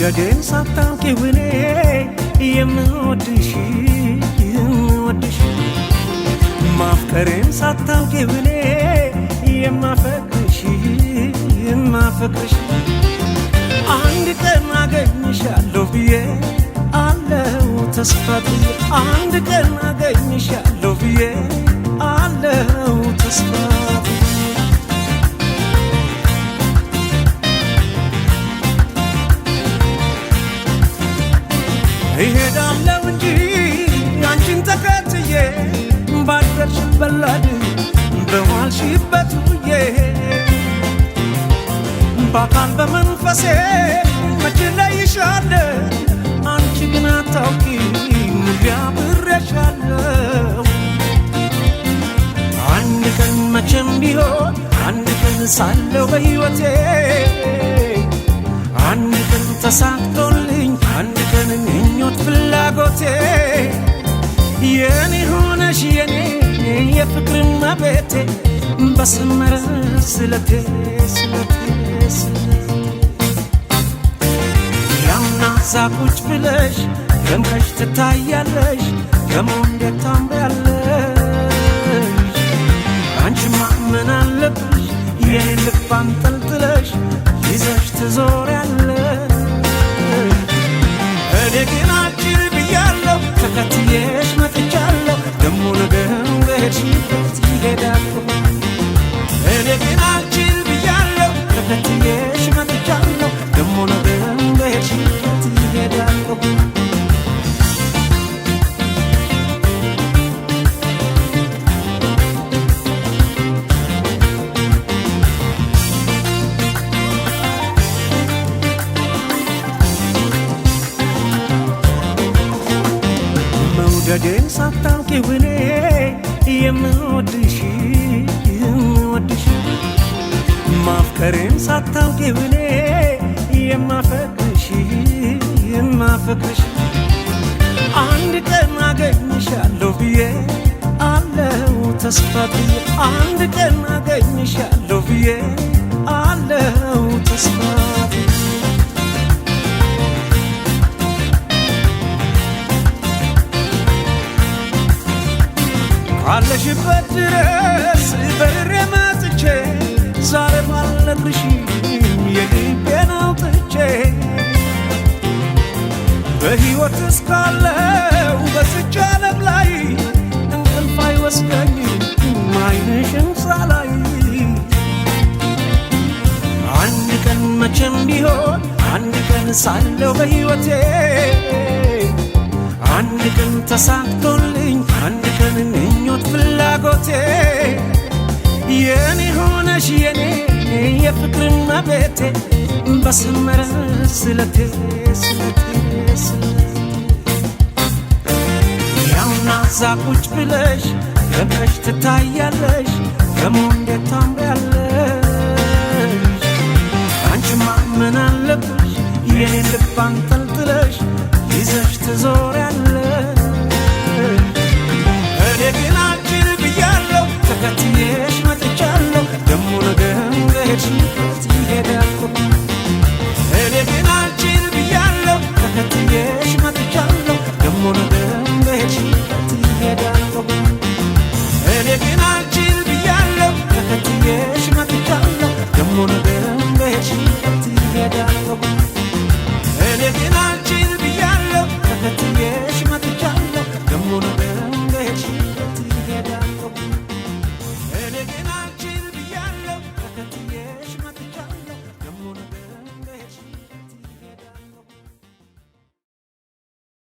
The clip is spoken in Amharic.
መውደዴን ሳታውቂው እኔ የምወድሽ የምወድሽ፣ ማፍቀሬን ሳታውቂው እኔ የማፈቅርሽ የማፈቅርሽ፣ አንድ ቀን አገኝሻለሁ ብዬ አለው ተስፋ ብዬ፣ አንድ ቀን አገኝሻለሁ ብዬ አለው ተስፋ ብዬ። እሄዳለሁ እንጂ አንቺን ተከትዬ፣ ባደርሽበት ላድር በዋልሽበት ውዬ፣ በአካል በመንፈሴ መች እለይሻለሁ፣ አንቺ ግን አታውቂም ሁሌ አብሬሻለሁ። አንድ ቀን መቼም ቢሆን፣ አንድ ቀን ሳለው በሕይወቴ፣ አንድ ቀን ተሳክቶልኝ፣ አንድ ቀን ምኞት ፍላጎቴ፣ የኔ ሆነሽ የኔ የፍቅር እመቤቴ፣ በሰመረ ስለቴ ስለቴ ስለቴ። ያምና እዛ ቁጭ ብለሽ ደምቀሽ ትታያለሽ፣ ደሞ እንዴት ታምሪያለሽ! አንቺማ ምን አለብሽ የኔን ልብ አንጠልጥለሽ ይዘሽ ትዞሪያለሽ። እኔ ግን አልችል ብያለሁ፣ ተከትዬሽ መጥቻለሁ፣ ደሞ ነገም በሄድሽበት ይሄዳለሁ። እኔ ግን አልችል ብያለሁ፣ ተከትዬሽ መጥቻለሁ፣ ደሞ ነገም በሄድሽበት ይሄዳለሁ። መውደዴን ሳታውቂው እኔ የምወድሽ የምወድሽ፣ ማፍቀሬን ሳታውቂው እኔ የማፈቅርሽ የማፈቅርሽ፣ አንድ ቀን አገኝሻለሁ ብዬ አለው ተስፋ ብዬ፣ አንድ ቀን አገኝሻለሁ ብዬ አለው ተስፋ ብዬ። ካለሽበት ድረስ በርሬ መጥቼ ዛሬ ባልነግርሽም የልቤን አውጥቼ፣ በሕይወት እስካለው በዝች ዓለም ላይ እንቅልፍ አይወስደኝም ዓይንሽን ሳላይ። አንድ ቀን መቼም ቢሆን፣ አንድ ቀን ሳለው በሕይወቴ፣ አንድ ቀን ተሳክቶልኝ፣ አንድ ቀን ምኞት ፍላጎቴ፣ የኔ ሆነሽ የኔ የፍቅር እመቤቴ፣ በሰመረ ስለቴ ስለቴ ስለቴ። ያውና እዛ ቁጭ ብለሽ ደምቀሽ ትታያለሽ፣ ደሞ እንዴት ታምሪያለሽ! አንቺማ ምን አለብሽ የኔን ልብ አንጠልጥለሽ ይዘሽ ትዞሪያለሽ። እኔ ግን አልችል ብያለሁ፣ ተከትዬሽ መጥቻለሁ፣ ደሞ ነገም በሄድሽበት ይሄዳለሁ። እኔ ግን አልችል ብያለሁ፣ ተከትዬሽ መጥቻለሁ፣ ደሞ ነገም በሄድሽበት ይሄዳለሁ። እኔ ግን አልችል ብያለሁ፣ ተከትዬሽ መጥቻለሁ፣ ደሞ ነገም በሄድሽበት ይሄዳለሁ። እኔ ግን አልችል ብያለሁ፣ ተከትዬሽ መጥቻለሁ፣ ደሞ ነገም